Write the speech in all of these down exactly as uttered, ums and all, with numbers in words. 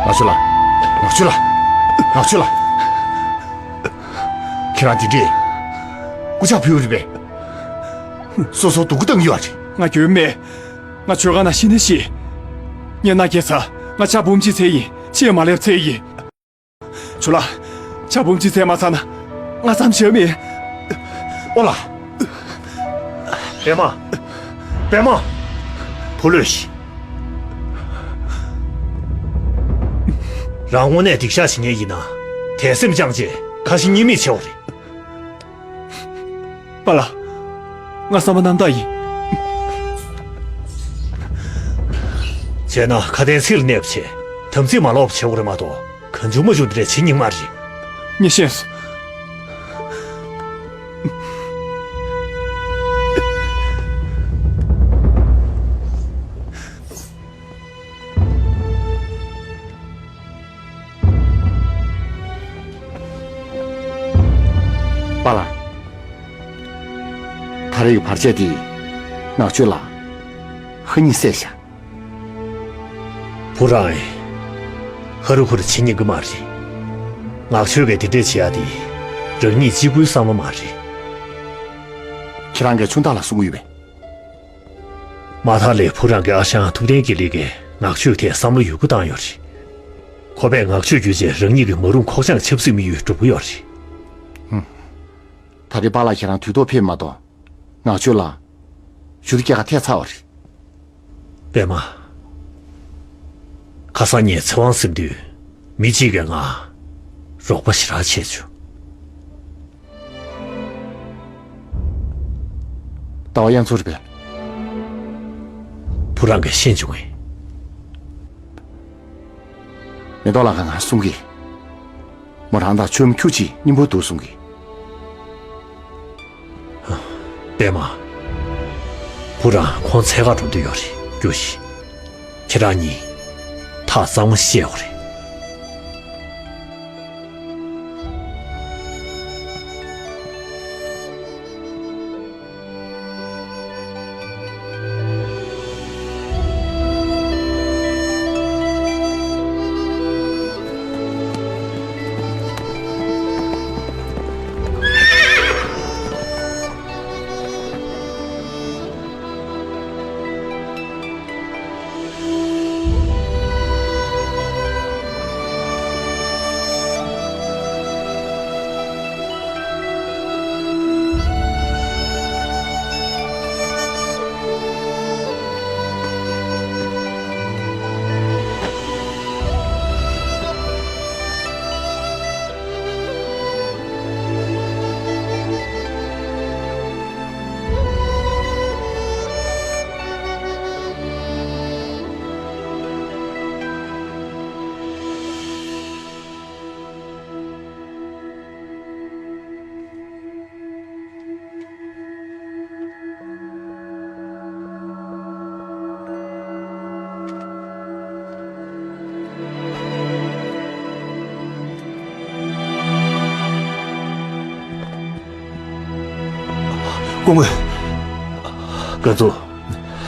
ནག་ཆུ་ལགས། ནག་ཆུ་ལགས། ནག་ཆུ་ལགས། ཁྱེད་རང་འདི་འདྲས་སྐུ་ཕྱག་ཕུལ་བ་རེད་པས། སོ་སོ་སྡུག་གུ་བཏང་གི་ཡོད་རེད། ང་འགྱོད་མེད། ང་ཆོས་ཁང་ནང་ཤི་ནས་ཤི། ངས་མནའ་སྐྱེལ་ཚར། ང་ཇ་འབུམ་གཅིག་འཚོལ་ཡིན། ཕྱིས་མ་སླེབས་འཚོལ་ཡིན། ཇོ་ལགས། ཇ་འབུམ་གཅིག་འཚོལ་མ་ཚར་ན་ང་མཚམས་བཞག་མེད། ཨོ་ལགས། པད་མ། པད་མ། བུ་ལོས་ཤིག། རང་དངོས་གནས་སྡིག་བཤགས་བྱེད་མཁན་ཡིན་ན། དད་སེམས་བཅངས་བྱས་ཁ་ཞེ་གཉིས་མེད་བྱེད་དགོས་རེད། པཱ་ལགས། ང་བསམ་པ་རྣམ་དག་ཡིན། བྱས་ན་ཁ་དན་ཚིག་ལ་གནས་པ་བྱས། དམ་ཚིག་མ་ལོག་པ་བྱེད་དགོས་རེད་མ་གཏོགས། གང་བྱུང་མ་བྱུང་དེ་འདྲ་བྱེད་སྙིང་མ་རེད། ངས་ཤེས་སོང་། པཱ་ལགས། ད་རེས་ཀྱི་བར་ཆད་འདི་ནག་ཆུ་ལགས་ཧ་ཉིས་བསད་བཞག། བུ་རང་ཧ་རུ་ཧུ་རུ་བྱེད་ཉན་གི་མ་རེད། ནག་ཆུ་གིས་དེ་འདྲས་བྱེད་ཡ་དེ་རང་ཉིད་གཅིག་པུའི་བསམ་བློ་མ་རེད། ཁྱེད་རང་གིས་ཆུང་བདག་ལ་གསུང་གི་ཡོད་པས། མ་མཐའ་ལ་བུ་རང་གི་ཨ་ཞང་ཐུབ་བསྟན་དགེ་ལེགས་ཀྱིས་ནག་ཆུ་ཐད་བསམ་བློ་ཡོད་རྒུ་བཏང་ཡོད་རེད། ཁོ་པས་ནག་ཆུ་བརྒྱུད་བྱས་རང་ཉིད་ཀྱི་མ་རུངས་ཁོག་བཅངས་ཆབ་སྲིད་དམིགས་ཡུལ་འགྲུབ་གི་ཡོད་རེད། ཧུམ། ད་རེས་པཱ་ལགས་ཁྱེད་རང་དུས་ཐོག་ཕེབས་མ་གཏོགས། ནག་ཆུ་ལ་ཞུ་གཏུག་རྒྱག་ག་ཐད་ཚར་བ་རེད། པད་མ། ཁ་སང་ངས་ཚེ་དབང་ཟེར་དུས་མི་གཅིག་གིས་ང་རོགས་པ་ཞེ་དྲག་བྱས་བྱུང་། ཟླ་བ་དབྱངས་མཚོ་རེད་པས། བུ་རང་གིས་ཤེས་བྱུང་ངས། མེ་ཏོག་ལགས་ཀྱིས་ང་གསུང་གི། མོ་རང་དང་ཆོས་མ་ཁྱུ་གཅིག་མཉམ་པོ་འདུག་གསུང་གི། པད་མ། བུ་རང་ཁོང་འཚོལ་ག་འགྲོ་འདོད་ཡོད་རེད། རྒྱུགས་ཤིག། ཁྱེད་རང་གཉིས་ཐག་གཙང་མ་བཤད་དགོས་རེད། སྐུ་ངོ། ཀན་ཙུའུ།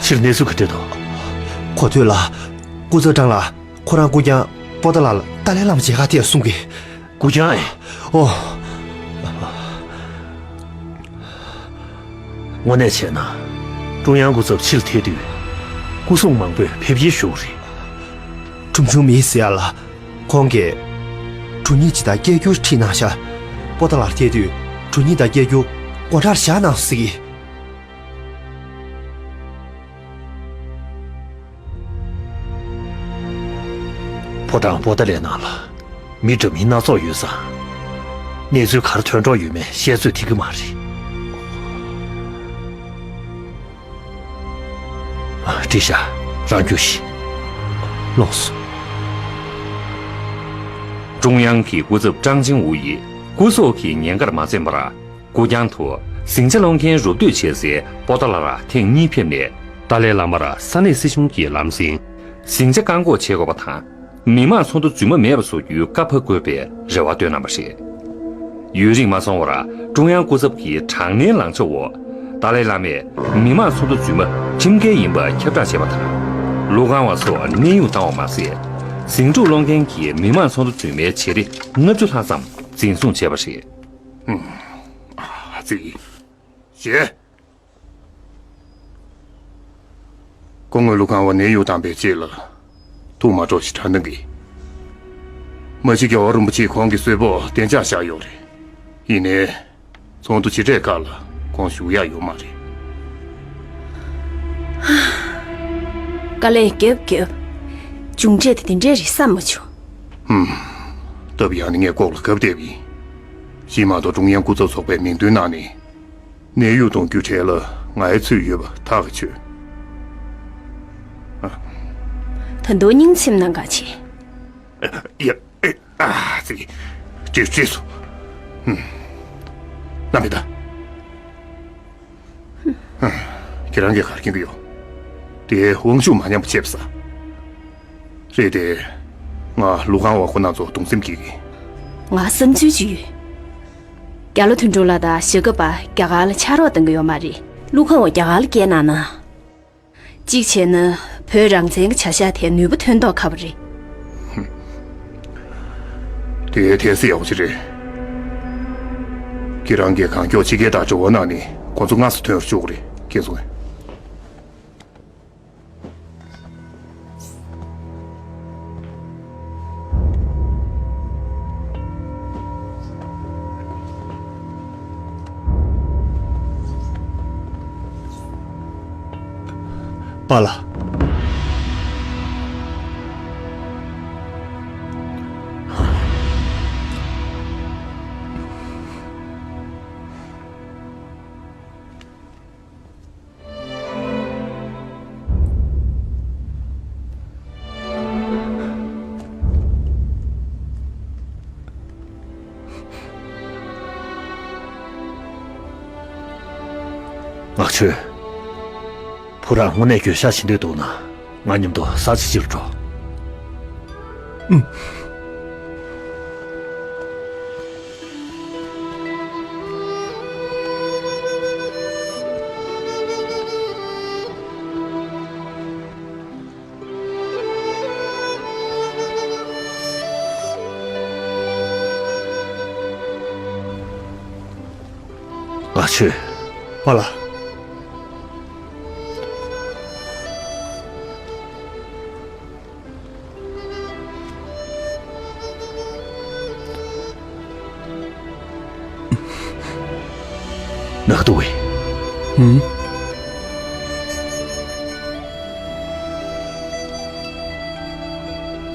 ཕྱིར་གནས་ཚུལ་ག་འདྲ་འདུག། གོ་ཐོས་ལ། སྐུ་ཚབ་ཀྲང་ལགས་ཁོ་རང་སྐུ་རྐྱང་པོ་ཏཱ་ལ་ལ་ཏཱ་ལའི་བླ་མ་མཇལ་ཁ་ཐད་གསུང་གི། སྐུ་རྐྱང་ཨེ། ཨོ། དངོས་གནས་བྱས་ན། ཀྲུང་དབྱང་སྐུ་ཚབ་ཕྱིར་ཐད་དུས། སྐུ་སྲུང་མང་པོས་ཕེབས་སྐྱེལ་ཞུ་གི་རེད། ཁྲུང་ཆུང་མི་ཟེར་ཡ་ལ། ཁོང་གིས་དྲུང་ཉིད་ཅིག་དང་སྐད་སྒྱུར་ཁྲིད་གནང་ཤག། པོ་ཏཱ་ལར་ཐད་དུས་དྲུང་ཉིད་དང་སྐད་སྒྱུར་སྒོ་འགྲམ་བཞག་གནང་ཟེར་གི། ཕོ་བྲང་པོ་ཏཱ་ལའི་ནང་ལ་མི་འདྲ་མིན་སྣ་ཚོགས་ཡོད་ཙང་། གནས་ཚུལ་ག་རེ་ཐོན་འགྲོ་ཡོད་མེད་བཤད་ཚོད་ཐིག་གི་མ་རེད། ཨ། བཀྲིས་ཤག། རང་རྒྱུགས་ཤིག། ལགས་སོ། ཀྲུང་དབྱང་གི་སྐུ་ཚབ་ཀྲང་ཅིང་ཝུ་ཡིས་སྐུ་སྲོག་གི་ཉེན་ཁར་མ་འཛེམས་པར། སྐུ་རྐྱང་དུ་ཟིང་ཆ་སློང་མཁན་རུབ་སྡོད་བྱེད་སའི་པོ་ཏཱ་ལ་ར་ཐེངས་གཉིས་ཕེབས་ནས། ཏཱ་ལའི་བླ་མར་ས་གནས་སྲིད་གཞུང་གིས་ལམ་སེང་ཟིང་ཆ་བཀག་འགོག་བྱེད་དགོས་པ་དང་། མི་མང་ཚོགས་འདུ་རྫུན་མ་མེད་པ་བཟོ་རྒྱུའི་བཀའ་ཕབ་དགོས་པའི་རེ་བ་བཏོན་གནང་བ་རེད། ཡུན་རིང་མ་སོང་བར་ཀྲུང་དབྱང་སྐུ་ཚབ་ཀྱི་དྲག་གནོན་ལངས་ཕྱོགས་འོག་ཏཱ་ལའི་བླ་མས་མི་མང་ཚོགས་འདུ་རྫུན་མ་ཁྲིམས་འགལ་ཡིན་པ་ཁྱབ་བསྒྲགས་བྱས་པ་དང་། ལུང་ཁང་བ་སོགས་གནས་དབྱུང་བཏང་བ་མ་ཟད། ཟིང་འཁྲུག་སློང་མཁན་གྱི་མི་མང་ཚོགས་འདུ་རྫུན་མའི་བྱེད་རིགས་ལྔ་བཅུ་ལྷག་ཙམ་འཛིན་བཟུང་བྱས་པ་རེད། ཨ་ཙི། ཞེས། སྐུ་ངོ་ཀླུ་ཁང་བ་ནེ་ཡུ་དམ་པའི་རྗེས་ལ་ཐུགས་མ་སྤྲོ་ཞེས་དྲན་གནང་གི། མ་གཞི་རྒྱལ་བ་རིན་པོ་ཆེས་ཁོང་གི་གསོལ་ཕོགས་གཏན་འཇགས་བཞག་ཡོད་རེད། ཡིན་ནའི། ཚོགས་འདུ་ཆེ་གྲས་ཁག་ལ་ཁོང་ཞུགས་ཡག་ཡོད་མ་རེད། དཀའ་ལས་རྒྱབ་རྒྱབ། མཇུག་འབྲས་དེ་འདི་འདྲས་རེད་བསམ་མ་བྱུང་། ཧུམ། སྟབས་ཡག་ནི་ངས་ལྐོག་ལ་གབ་བསྡད་པ་ཡིན། གཞིས་མ་གཏོགས་ཀྲུང་དབྱང་སྐུ་ཚབ་ཚོགས་པའི་མིང་ཐོའི་ནང་ནས། གནད་ཡོད་གཏོང་རྒྱུའི་གྲས་ལ་ང་ཡི་ཚུད་ཡོད་པ་ཐག་གིས་ཆོད། ཨ། ད་དུང་སྙིང་ཚིམ་གནང་ག་བྱེད། ཡ། ཨ་ཙི། བྲིས་བྲིས་སོང་། ཧུམ། རྣམ་པའི་ད། ཁྱེད་རང་གིས་ག་རེ་མཁྱེན་གྱི་ཡོད། དེ་དབང་ཤུགས་མ་ཉམས་པ་བྱེད་པ་ས། རེད་དེ། ང་ཀླུ་ཁང་བ་ཁོ་ན་ཚོ་གདུང་སེམས་སྐྱེ་གི། ང་བསམ་ཚུལ་ཅིག་ཡོད། རྒྱ་ལོ་དོན་གྲུབ་ལགས་དང་ཞྭ་སྒབ་པ་རྒྱ་གར་ལ་ཕྱག་རོགས་གཏོང་གི་ཡོད་མ་རེད། ཀླུ་ཁང་བ་རྒྱ་གར་ལ་བསྐྱལ་གནང་ན། གཅིག་བྱས་ན་བོད་རང་བཙན་གྱི་བྱ་གཞག་དེ་ནུས་པ་ཐོན་མདོག་ཁ་པོ་རེད། དེ་ཐལ་སྲིད་ཡག་པོ་ཅིག་རེད། ཁྱེད་རང་གིས་གང་མགྱོགས་ཕྱི་རྒྱལ་དང་འབྲེལ་བ་གནང་ནས་ཁོ་ཚོ་དངོས་སུ་ཐོན་རུ་བཅུག་རེད། མཁྱེན་སོང་ངས། པཱ་ལགས། ནག་ཆུ། བུ་རང་དངོས་གནས་འགྱོད་བཤགས་བྱེད་འདོད་འདུག་ན། ང་མཉམ་དུ་ས་ཆ་གཅིག་ལ་འགྲོ། ཨུམ། ནག་ཆུ། པཱ་ལགས། ནག་ཏུ་ཝེ། ཧུམ།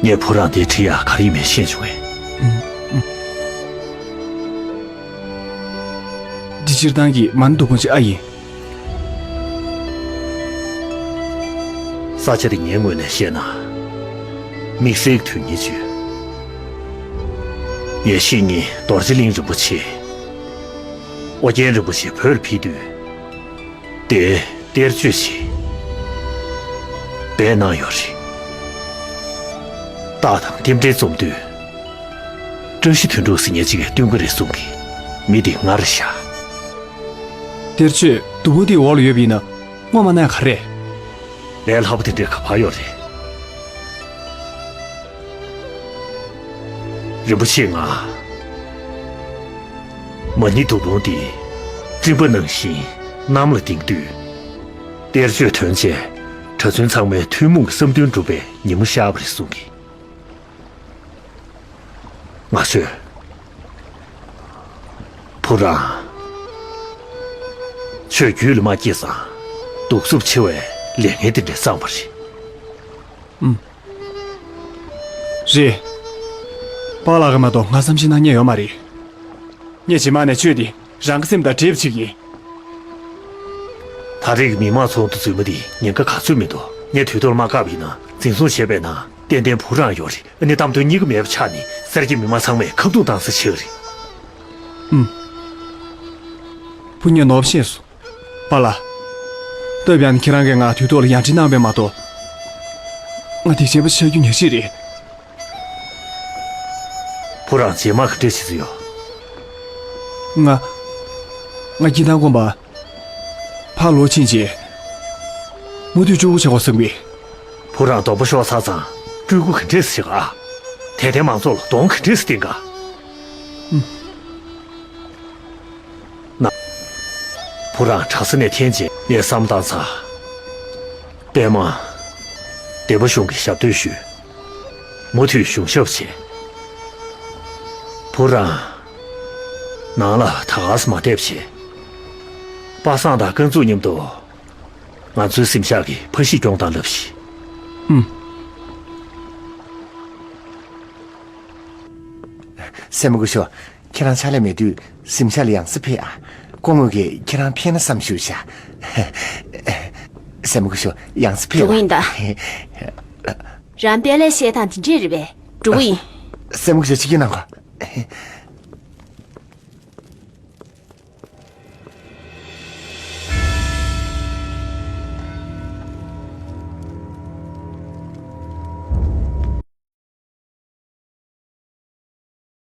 ངས་བུ་རང་དེ་ཁྲིད་ཡག་ག་རེ་ཡིན་མིན་ཤེས་བྱུང་ངས། འདི་སྤྱིར་བཏང་གི་མ་ཎི་དུ་ཁུང་ཅིག་ཨ་ཡིན། ས་ཆ་དེ་ངའི་ངོས་ནས་བཤད་ན། དམིགས་བསལ་གྱི་དོན་སྙིང་ཅིག་ཡོད། ཡེ་ཤེས་གཉིས་རྡོ་རྗེ་གླིང་རིན་པོ་ཆེ། ཨོ་རྒྱན་རིན་པོ་ཆེ་བོད་ལ་ཕེབས་དུས། དེ་གཏེར་ཆོས་ཆེད་སྦས་གནང་ཡོད་རེད། རྟགས་དང་རྟེན་འབྲེལ་རྩོམ་དུས། བཀྲ་ཤིས་དོན་གྲུབ་ཟེར་མཁན་ཅིག་གིས་སྟོན་གྱི་རེད་གསུང་གི། མི་དེ་ང་རེད་ཤག། གཏེར་ཆོས་བདུག་སྤོས་དེའི་འོག་ལ་ཡོད་པ་ཡིན་ན་སྔོན་མ་ན་ག་རེ། ལས་སླ་པོ་དེ་འདྲའི་ག་པར་ཡོད་རེད། རིན་པོ་ཆེ་ང་མ་ཎི་དུ་ཁུང་འདི་སྤྲིན་པ་ནང་བཞིན་གནམ་ལ་ལྡིང་དུས། གཏེར་ཆོས་ཐོན་རྗེས་གྲྭ་བཙུན་ཚང་མས་ཐུན་མོང་གི་བསམ་འདུན་འགྲུབ་པའི་ཉིན་མོ་ཤར་བ་རེད་གསུང་གི། ང་ཚོས། བུ་རང་། ཆོས་རྒྱུད་ལ་མ་སྐྱེས་ཙང་། གདུག་རྩུབ་ཆེ་བའི་ལས་ངན་དེ་འདྲ་བསགས་པ་རེད། ཨུམ། རེད། པཱ་ལགས་ཀྱིས་མ་གཏོགས་ང་བསམ་ཤེས་གནང་མཁན་ཡོད་མ་རེད། ངས་རྗེས་མ་ནས་ཆོས་འདི་རང་གི་སེམས་དང་འདྲེས་པ་བྱེད་ཀྱི་ཡིན། ད་རེས་ཀྱི་མི་མང་ཚོགས་འདུ་རྫུན་མ་འདི་ཉེན་ཁ་ག་ཚོད་མི་འདུག། ངས་དུས་ཐོག་ལ་མ་བཀག་པ་ཡིན་ན་འཛིན་བཟུང་བྱས་པའི་ནང་ཏན་ཏན་བུ་རང་ཡོད་རེད། ཨ་ནི་གཏམ་དོན་གཉིས་ཀ་མེད་པ་ཆགས་ནས་སེར་སྐྱ་མི་མང་ཚང་མས་ཁ་བརྡུང་བཏང་ས་ཆགས་རེད། ཨུམ། བུ་ངས་ནོར་བ་ཤེས་སོང་། པཱ་ལགས། སྟོབས་ཡག་ནི་ཁྱེད་རང་གིས་ང་དུས་ཐོག་ལ་ཡར་འདྲི་གནང་བས་མ་གཏོགས། ང་སྡིག་ཅན་པ་ཆགས་རྒྱུ་ཉག་གཅིག་རེད། བུ་རང་རྗེས་མ་ག་འདྲས་བྱེད་རྩིས་ཡོད། ང་། ང་སྐྱིད་ཐང་དགོན་པ། ཕར་ལོག་ཕྱིན་རྗེས། མུ་མཐུད་ལྕོགས་པོ་བྱེད་དགོས་བསམ་གི། བུ་རང་སྡོམ་པ་ཤོར་ཚར་ཙང་ སྤྲུལ་སྐུ་ག་འདྲས་ཞིག་ག། དད་ལྡན་མང་ཚོགས་ལ་གདོང་ག་འདྲས་བསྟན་ག། ན། བུ་རང་གྲྭ་ས་ནས་འཐེན་རྗེས་ངས་བསམ་བཏང་ཚར། པད་མ། སྡེ་པ་གཞུང་གི་ཞབས་སྟོན་ཞུས། མུ་མཐུད་གཞུང་ཞབས་བྱས། བུ་རང་། ནང་ལ་ད་ག་སེ་མ་བསྡད་བྱས། པ་སངས་དང་ཀན་ཙུའུ་མཉམ་དུ། ང་ཚོའི་གཟིམ་ཤག་གི་ཕ་གཞིས་སྐྱོང་སྟངས་བསླབས་ཤིག། ཨུམ། སྲས་མོ་སྐུ་ཞབས། ཁྱེད་རང་ཕྱག་ལས་མེད་དུས་གཟིམ་ཤག་ལ་ཡང་སེ་ཕེབས་ཨ། སྐུ་ངོ་གིས་ཁྱེད་རང་ཕེབས་ན་བསམ་བཞུགས་ཤག། སྲས་མོ་སྐུ་ཞབས་ཡང་སེ་ཕེབས་འགྲོ་གི་ཡིན་ད། ཨ། རང་དཔལ་ལས་བཤད་སྟངས་དེ་འདྲས་རེད་པས། འགྲོ་གི་ཡིན། སྲས་མོ་སྐུ་ཞབས་ཆིབས་བསྒྱུར་གནང་གོ།